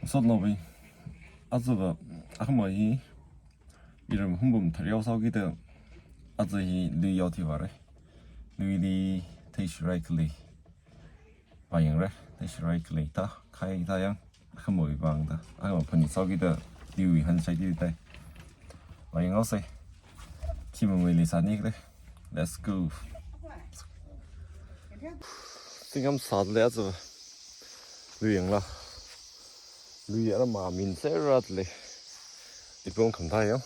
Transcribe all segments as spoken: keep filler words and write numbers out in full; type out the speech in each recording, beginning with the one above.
Sotnaobing, ajava akhama hi iram humbum tharyao sāhaokida aja hi lui yao thivāra. Luili theishirai khalei vāyangra, theishirai khalei ta, khai ta yang, akhamawui vang ta, akhama phanit sāhaokida luiwui han shaidi tai. Vāyanghaosa. Khi mamai leisāni khala. Let's go. Singam sāda lei aja. Lui yangla. Lui ara mamin sāra lei. Ipong kham ta yang.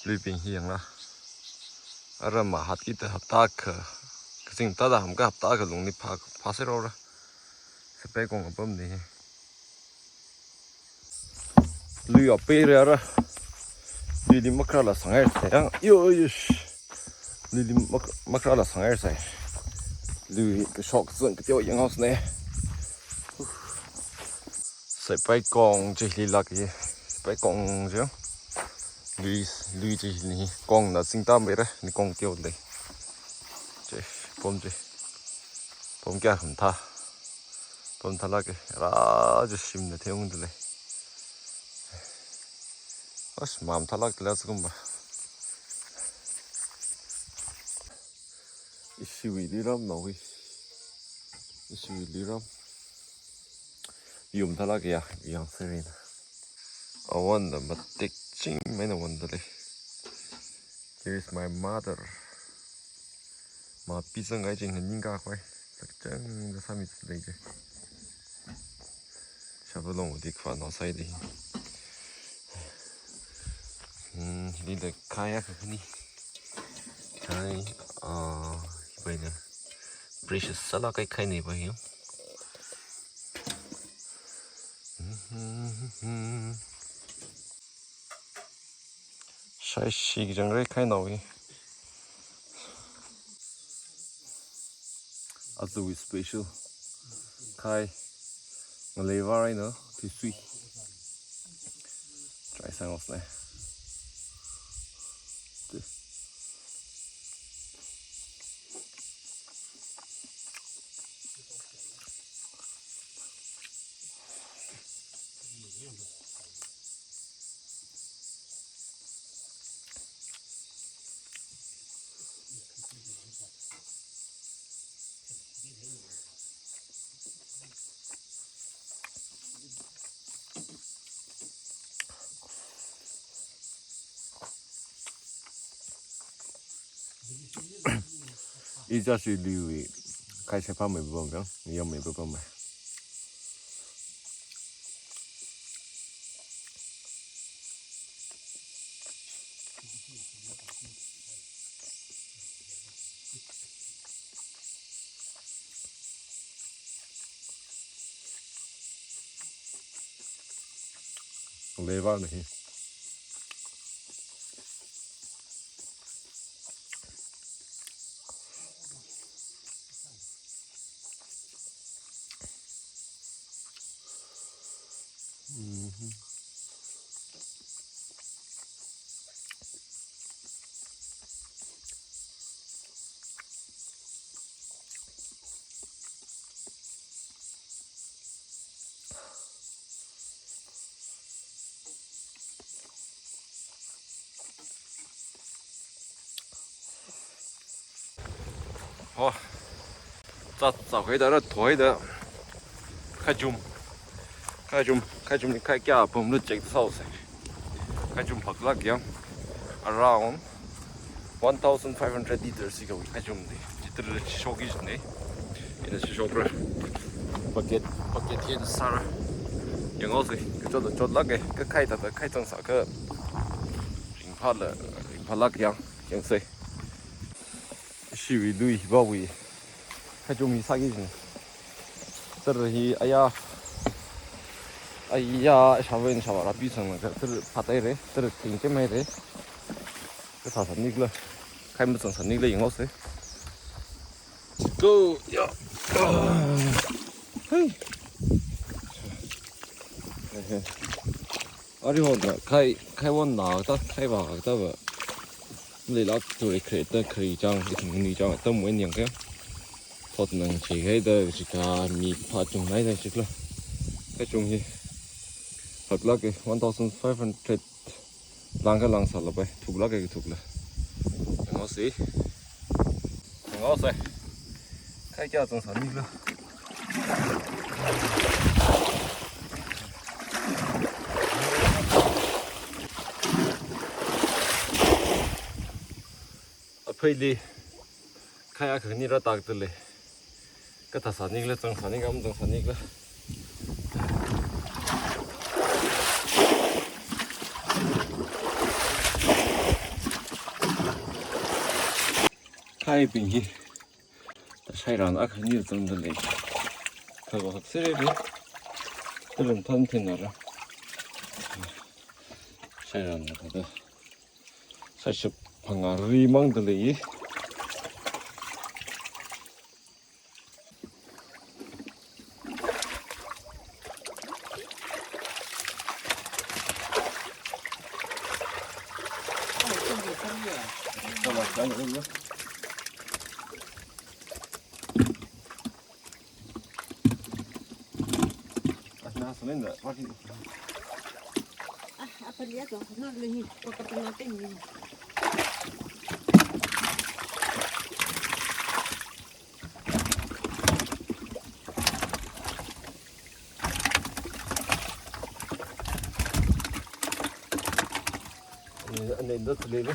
Luibing hi yangla. Ara mahat kita hapta kha. Kazing tada hamkha hapta kha lungli phā, phāsai rora. Sepai kong apam ni. Lui ape re ara. Luili makrala sāngai sai yang. Yo, yo, sh. Luili mak-, makrala sāngai sai. Lui kashok zang kateo yanghaosne. Sepai kong chi lilak hi. Sepai kong chi. Lui, lui chi ni kong na singta mai ra, ni kong teo lei. Chi, pom chi. Pom kya kham tha. Pom thalak e, ra chi shimna theung lei. As mam thalak lei aja kumba. Ishiwui liram nawi. Ishiwui liram. Yum thalak ya, yang serina. Awan da matik ching mai na wan da lei. Here is my mother. Ma pisang ai ching haning ka kwai. Sakchang da sami lei je. Shabalong di khwa no sai di. Hmm, hili da kaya ka ni. Khai, ah, hibai na. Precious sālak khai khai ni ba hi. Shai shi ki jang rei khai nao hi. Aja wui special. Khai. Ngalei vārai na, thisui. Try sāngaosne. Ijashi liwi, khai sepa mai bom yang, yam mai bom mai. Levar nahi. Oh, zat zat haida ra thoida. Khajum. Khajum, khajum ni khai kya pum lu check sao se. Khajum phaklak yang. Around one thousand five hundred liters si kawui khajum di. Chitra shoki jine. Ina shokra. Bucket, bucket hi sāra. Yanghaose. Kachot chotlak e. Kakhai tata khai chang sākha. Ringphala, ringphalak yang. Yangse. Shiwi lui bawui. Khajum hi sāki jine. Tara hi aya. Aya, shawen shawara pi sang na. Tara phatai re. Tara ting ke mai re. Ka sāsā nikla. Khai machang sā nikla yanghaose. Go, ya. Hey. Ari hon da khai, khai wan na ta, khai ba ta ba. Leilak tu re kre ta kri chang, itum ni chang, tam wen yang ke. Thot nang chi hai da chi ka mi pha chung nai da chi kla. Khajum hi. Thuklāka, one thousand five hundred lāngkha lāngsālapai, thuklāka, thuklā. Ngao si. Ngao sai. Khai kayā zangsāni khala. Apheili khai akha khani rātākda lei. Kathā sāni khala, zangsāni khala, mazangsāni khala. Khaibing hi. Tashai rān akha khani zangda lei. Kha ko hak sere re. Tarum tham thenara. Shai rān akha da. Saishap phangā ri mangda lei. Ah, apa lihat loh, nak lagi, kok ketinggalan ni. Ini, ini, ini, ini.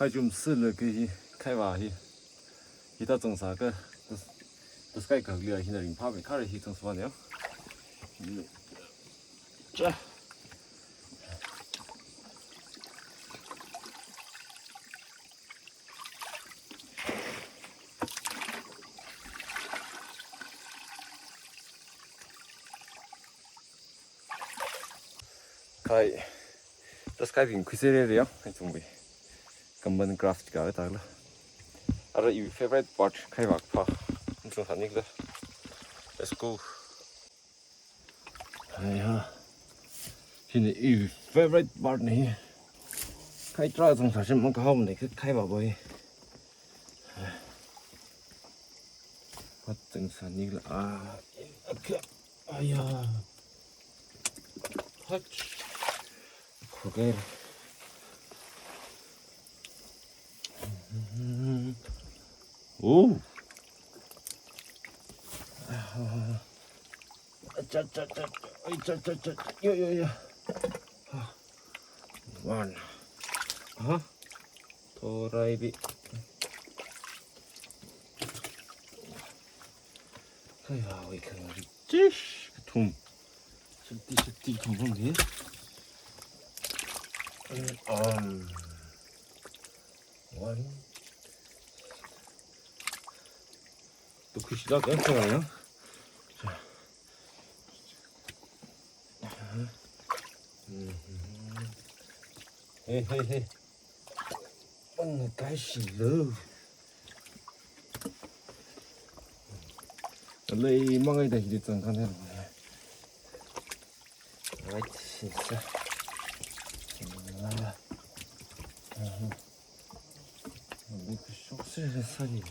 Khaichum sila khi hi, khaivā hi. Hithā zangsā kha, tas, tas kai kak lia hina ringphāmei khare hi zangsā ne. Cha. Khai, tas kaibing khuisere re ya, hai chungbi. Common craft ka ta la. Ara i favorite part khaivā pha. Zangsāni khala. Let's go. Hai ha. Hina i favorite part ni. Khai tra zangsā shim mang kahao ni khaivā boi. Hot zangsāni khala. Ah. Okay. Aya. Hot. Okay. Oh. Cha, cha, cha, cha. Ai, cha, cha, cha, cha. Yo, yo, yo. One. Aha. Thorai bi. Hai, wow, ikan rich. Kathum. Sati, sati, kathum bang ni. Um. One. Shilak ya, shilak ya. Hey, hey, hey. Pangkahai shilu. Lei mangai da hili zangkhan hai. Right, sisa. Lei kushok se sani.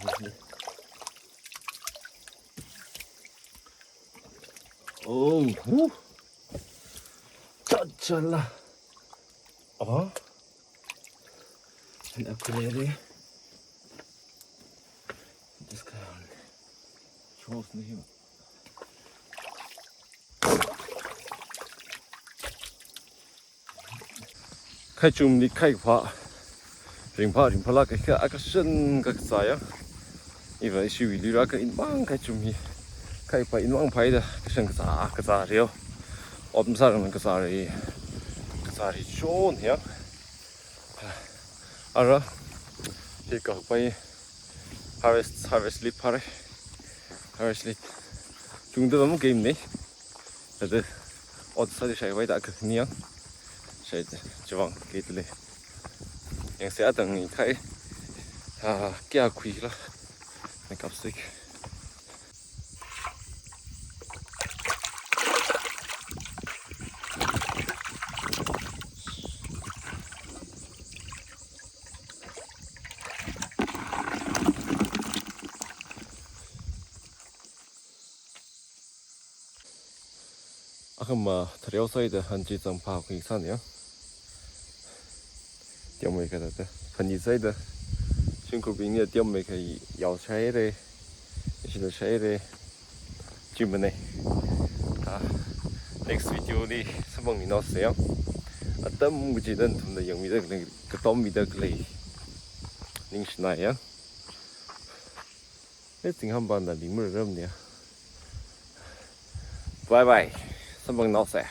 Oh, woo. Cha cha la. Oh. An ukulele. This guy on. Chos ni him. Khaichumli khai pha. Ringphā, ringphālāk kahai akha shan kakazā ya. Iva ishiwui lira kha inmang khaichum hi. Khai pha inmang phāda kashan kazā, kazā reo. Om sar na kazā re. Kazā re chon ya. Ara. Hi kapai. Harvest, harvest lead phare. Harvest lead. Chungda lam game ni. Ada ot sāda shaivaida kha niang. Shai chiwang ke tule. Yangse atang ni khai. Ha, kya khuila. Makeup stick. Akhama thareo sāida hanchi zangphā khui sāni ya. Tiam mai kha da. Phani sāida. Shingkubing ya tiam mai kha yao shaire. Ishila shaire. Chimane. Ah, next video li samphangmi naose ya. Atam kaji nathumna yangmida khalei, katom mida khalei. Ningshina ya. Let's sing hamba na ling mararam ni ya. Bye bye. Samphang naose.